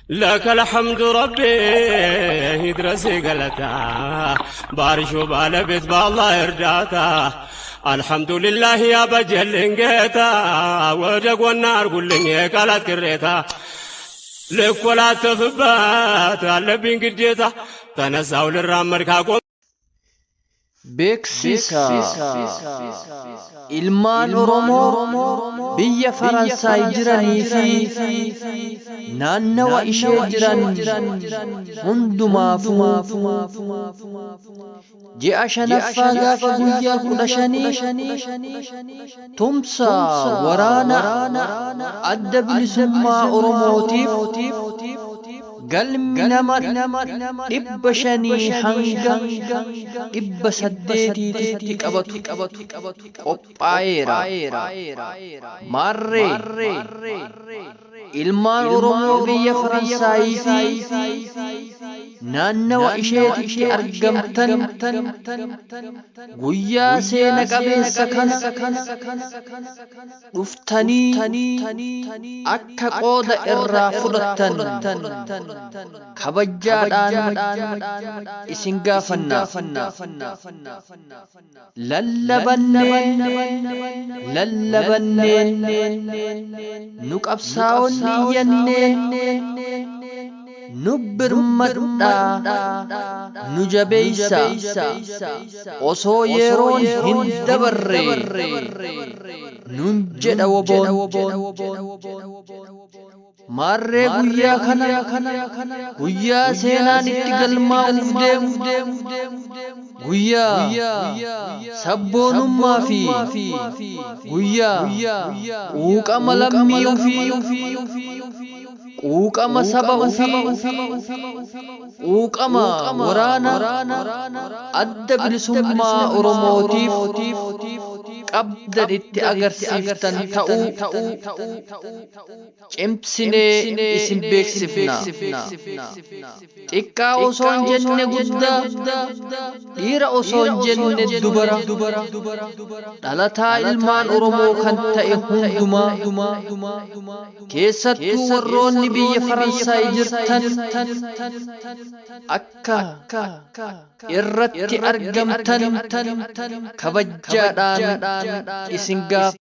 لك الحمد ربي يدرسي قلتا بارشو بالبيت بالله እርዳታ الحمد لله يا በጀልኝ ጌታ ወደ ጎና አርጉልኝ የቃላት ቅሬታ ልኮላተፍባት አለብኝ ግዴታ ተነሳው ልራመድ ካቆም Beeksisa ilmaan Oromoo biyya Faransaay jiranii fi naannawa ishee jiran hundumaafuu ji'a shanaffaa gaafa guyyaa 15 tumsa waraana adda bilisummaa Oromootiif galmi nama 500 hanga 800tti qabatu qophaa'eera. Maarree ilmaan Oromoo biyya Faransaayii fi naannawa isheetitti argamtan guyyaa seena qabeessa kana dhuftanii akka qooda irraa fudhattan kabajaadhaan isin gaafanna. Lallabannee nu qabsaa'onni iyyannee nu birmadhaa nu jabeeysa osoo yeroon hin dabarre nun jedha woboon. Maarree guyyaa kana guyyaa seenaan itti galmaa'uuf deemu guyyaa sabboonummaa fi guyyaa quuqama lammii ofii quuqama saba ofii quuqama waraana adda bilisummaa Oromootiif qabdan itti agarsiiftan ta'uu cimsinee isin beeksifna. Xiqqaa osoo hin jenne guddaa, dhiira osoo hin jenne dubara, dhalataa ilmaan Oromoo kan ta'e hundumaa keessattuu warroonni biyya Faransaay jirtan akka irratti argamtan kabajaadhaan isin gaafa.